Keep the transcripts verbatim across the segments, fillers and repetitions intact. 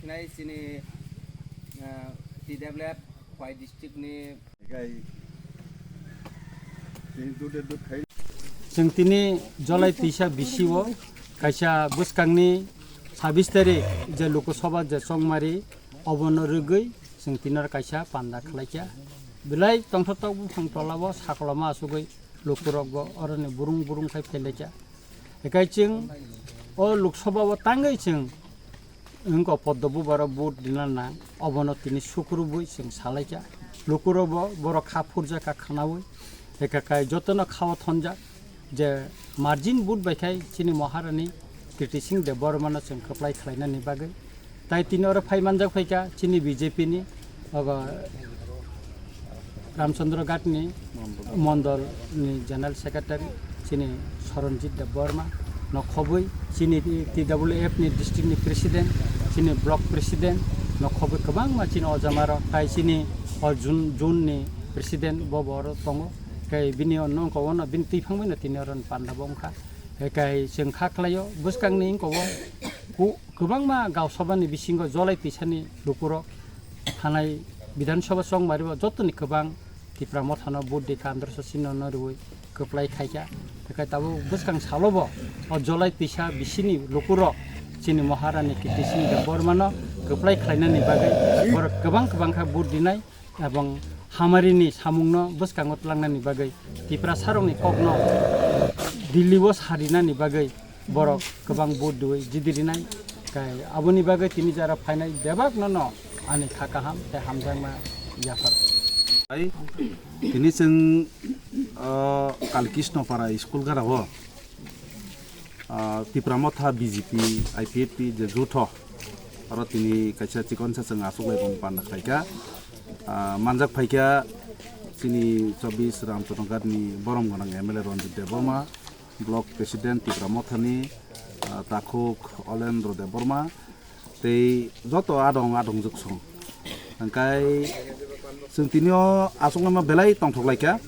Nai chini, ah, T W F Khwai district ni. Chwng tini July twisa bisi o kaisa bwskangni sabis tarik je Lok Sabha je chongmari obono rwgwi chwng tini oro kaisa panda khlaikha. Belai tongthok tok buphang tola o sakoloma asugwi lukurok bo oroni burung burung khai phailaikha. Ekai chwng o Lok Sabha o tangwi chwng wngkha Poddo Bubar o vote rina nang, obono tini sukrubwi chwng salaikha. Lukurok bo borok kha phurjakha khwnawi, ekakai jotono khao thonjak je margin vote bai khai chini Maharani Kriti Singh Debbarmano chwng kwplai khlainani bagwi. Tai tini oro phai manjak phaikha chini B J P ni ogo Ramchandra Ghat ni mondol ni general secretary chini Saranjit Debbarma, nokhobwi chini T W F ni district ni president, chini block president, nokhobwi kwbangma chini ojama rok, tai chini o June, June ni president bo bo oro tongo. Kai bini o nongko ono bini twi phangwi no tini oro panda bo wngkha. Kai chwng kha khlaio bwskangni wngko o ku-, kwbangma gausabani bisingo July twisani lukurok thanai Bidhan Sabha chongmari bo jotoni kwbang Tipra Mothano vote rikha, androso sino no rwui kwplai khaikha. Hwnkhe tabuk bwskang salo bo o July twisa bisini lukurok chini Maharani Kriti Singh Debbarmano kwplai khlainani bagwi borok kwbang kwbang kha vote rinai ebong hamarini samungno bwskango tlangnani bagwi Tiprasarokni kokno Delhi o sarinani bagwi borok kwbang vote rwui jidi rinai. Kai aboni bagwi tini jara phainai bebakno no ani kha kaham tei hamjakma yaphar. Hai, tini chwng, ah, Kalkishno Para school gara o, ah, Tipra Motha B J P I P F T je jutho aro tini kaisa chikonsa chwng achuklai bong panda khlaikha. Ah, manjak phaikha chini chobbish Ramchandra Ghat ni borom gwnang M L A Ranjit Debbarma, Block President Tipra Mothani, ah, Takhuk Olendro Debbarma, tei joto adong adong juksong. Hingkai chwng tini o achuknaima belai tongthok laikha.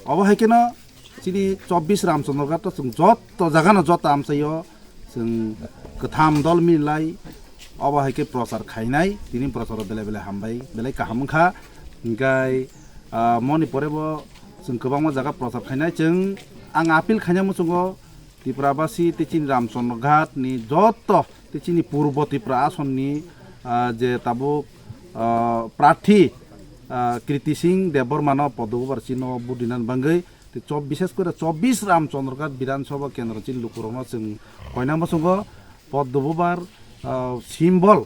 Obo hai kheno chini chobbish Ramchandra Ghat o chwng joto jaga no joto amchaio chwng kwtham dol milai obo hai khe prochar khainai, tini prochar o belai belai hambai, belai kaham wngkha. Hingkai, ah, moni pore bo chwng kwbangma jaga prochar khainai. Chwng ang appeal khaina muchungo Tripura basi tei chini Ramchandra Ghat ni joto tei chini Purbo Tripura asonni, ah, je tabuk, ah, prarthi, ah, Kriti Singh Debbarma no Poddo Bubar chini o vote rinani bagwi tei chob-, bishes kore chobbish Ramchandra Ghat Bidhan Sabha Kendro chini lukurokno chwng koina muchungo Poddo Bubar, ah, symbol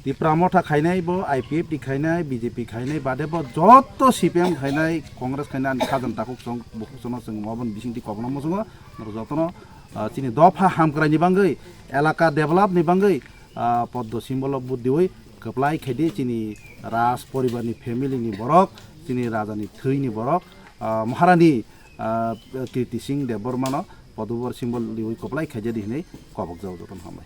Tipra Motha khainai bo, I P F T khainai, B J P khainai bade bo joto C P M khainai, Congress khainai ani khajang takhuk song bukhuk sono chwng obo ni bisingtwi kokno muchungo norok jotono, ah, chini dopha hamkrai ni bagwi, elaka develop ni bagwi, ah, Poddo symbol o vote diwi kwplai khaidi chini Raj poribar ni family ni borok, chini raja ni thwi ni borok, ah, Maharani, ah, Kriti Singh Debbarma no Poddo Bubar symbol diwi kwplai khaidi hinwi kobok jao jotono hambai.